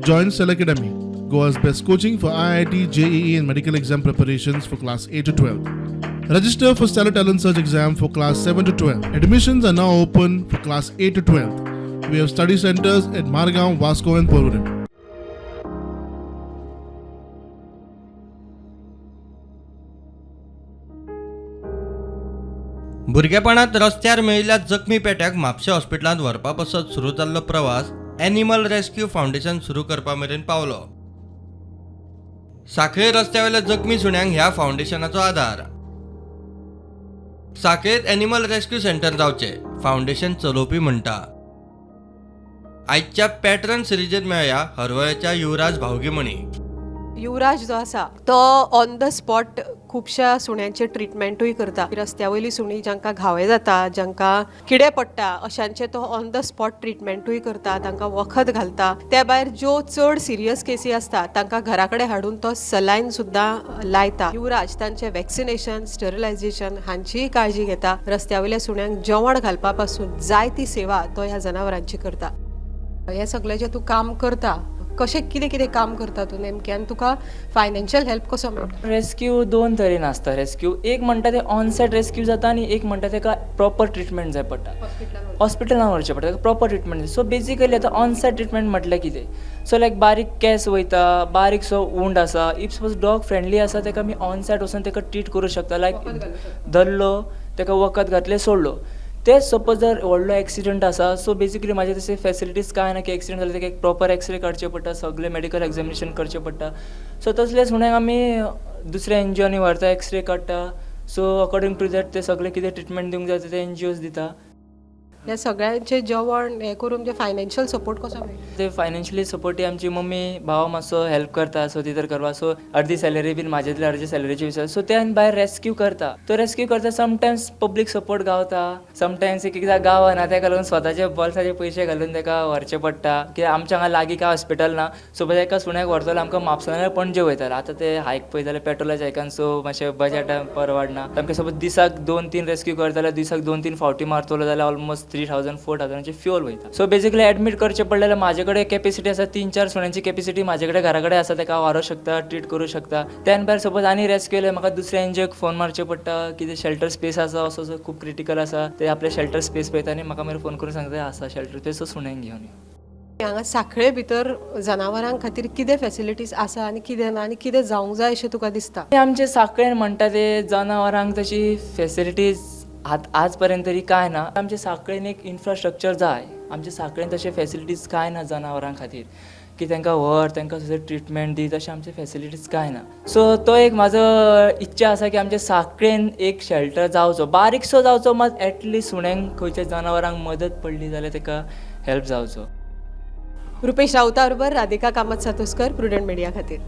Join Cell Academy, Goa's best coaching for IIT, JEE, and medical exam preparations for class 8 to 12. Register for Stellar Talent Search exam for class 7 to 12. Admissions are now open for class 8 to 12. We have study centers at Margao, Vasco, and Porvorim. भुरगेपणांत रस्त्यार मेळिल्ल्या जखमी पेट्याक म्हापशें हॉस्पिटलांत व्हरपा पासत सुरू जाल्लो प्रवास एनिमल रेस्क्यू फावंडेशन सुरू करपा मेरेन पावलो. सांखळे रस्त्यावेल्या जखमी सुण्यांक ह्या फावंडेशनाचो आदार. सांखळेंत एनिमल रेस्क्यू सेंटर जावचें, फावंडेशन चलोवपी म्हणटा. आयच्या पॅटर्न सिरिजेंत मेळया हरवळ्याच्या युवराज भावगीमणी. युवराज जो आसा तो ऑन the spot खुबश्या सुण्यांचे ट्रिटमेंटूय करता. रस्त्या वयलीं सुणीं जांकां घावे जाता, जांकां किडे पडटा, अशांचे तो ऑन the spot ट्रिटमेंटूय करता, तांकां वखद घालता. त्या भायर ज्यो चड सिरियस केसी आसता तांकां घरा कडेन हाडून तो सलायन सुद्दां लायता. युवराज तांचे वॅक्सिनेशन, स्टरिलायझेशन हांचीय काळजी घेता. रस्त्या वयल्या सुण्यांक जेवण घालपा पासून जायती सेवा तो ह्या जनावरांची करता. हें सगळें जें तूं काम करता, कशें कितें कितें काम करता तूं नेमकें आनी तुका फायनान्शियल हेल्प कसो मेळटा? रेस्क्यू दोन तरेन आसता. रेस्क्यू एक म्हणटा ते ऑनसायट रेस्क्यू जाता आनी एक म्हणटा तेका प्रॉपर ट्रिटमेंट जाय पडटा, हॉस्पिटलान व्हरचें पडटा, ताका प्रॉपर ट्रिटमेंट जाय. सो बेजिकली आतां ऑनसायट ट्रिटमेंट म्हटल्यार कितें? सो लायक बारीक केस वयता, बारीकसो वूंड आसा, if suppose dog friendly आसा, तेका आमी ऑनसायट वचून तेका ट्रीट करूं शकता. लायक धरलो तेका, वखद घातलें, सोडलो. तेच सपोज जर व्हडलो एक्सिडंट आसा, सो बेजिकली म्हाजे तशे फेसिलिटीज कांय ना की एक्सिडंट जाल्यार तेका एक प्रॉपर एक्सरे काडचे पडटा, सगळे मेडिकल एग्जामिनेशन करचें पडटा. सो तसले सुण्याक आमी दुसऱ्या एनजीओनी व्हरता, एक्सरे काडटा. सो अकॉर्डिंग टू that ते सगळे कितें ट्रिटमेंट दिवंक जाय ते एनजीओज दिता. ह्या सगळ्यांचें जेवण हें करून म्हणजे फायनान्शियल सपोर्ट कसो मेळटा? ते फायनान्शियली सपोर्टी आमची मम्मी, भाव मातसो हेल्प करता. सो ती तर करपाक, सो अर्दी सॅलरी बीन म्हाजेतली, अर्दी सॅलरीची विचार. सो ते आनी भायर रेस्क्यू करता, तो रेस्क्यू करता. समटायम्स पब्लीक सपोर्ट गावता, समटायम्स एक एकदां गावना. तेका लागून स्वताचे बोल्साचे पयशे घालून तेका व्हरचें पडटा, कित्याक आमच्या हांगा लागीं कांय हॉस्पिटल ना. सो एका सुण्याक व्हरतलो आमकां म्हापसा नाल्यार पणजे वयतालो. आतां ते हायक पळयत जाल्यार पेट्रोलाच्या हायकान, सो मातशें बजट परवडना आमकां. सपोज दिसाक दोन तीन रेस्क्यू करता जाल्यार, दिसाक दोन तीन फावटी मारतलो जाल्यार ऑलमोस्ट 3,000 4,000चे फ्युअल वयता. सो बेजिकली एडमीट करचें पडलें जाल्यार म्हाजे कडेन कॅपेसिटी आसा, तीन चार सुण्यांची कॅपेसिटी म्हाजे कडेन घरा कडेन आसा. तेका हांव व्हरूंक शकता, ट्रीट करूं शकता. त्यान भायर सपोज आनी रेस्क्यू जाल्यार म्हाका दुसऱ्या एनजीओक फोन मारचें पडटा, कितें शेल्टर स्पेस आसा, असो असो खूब क्रिटिकल आसा. ते आपले शेल्टर स्पेस पळयता आनी म्हाका मागीर फोन करून सांगता, आसा शेल्टर स्पेस, सो सुण्यांक घेवन यो. हांगा सांखळे भितर जनावरां खातीर कितें फेसिलिटीज आसा आनी कितें ना आनी कितें जावंक जाय अशें तुका दिसता? आमचे सांखळेन म्हणटा ते जनावरांक तशी फेसिलिटीज आज पर्यंत तरी कांय ना. आमच्या सांखळेन एक इन्फ्रास्ट्रक्चर जाय. आमच्या सांखळेन तशे फेसिलिटीज कांय ना जनावरां खातीर, की तांकां व्हर, तांकां थंयसर ट्रिटमेंट दी, तशें आमचे फेसिलिटीज कांय ना. सो तो एक म्हाजो इच्छा आसा की आमच्या सांखळेन एक शेल्टर जावचो, बारीकसो जावचो, मात एटलिस्ट सुण्यांक, खंयच्या जनावरांक मदत पडली जाल्यार ताका हेल्प जावचो. रुपेश राऊता बरोबर राधिका कामत सातोस्कर, प्रुडंट मिडिया खातीर.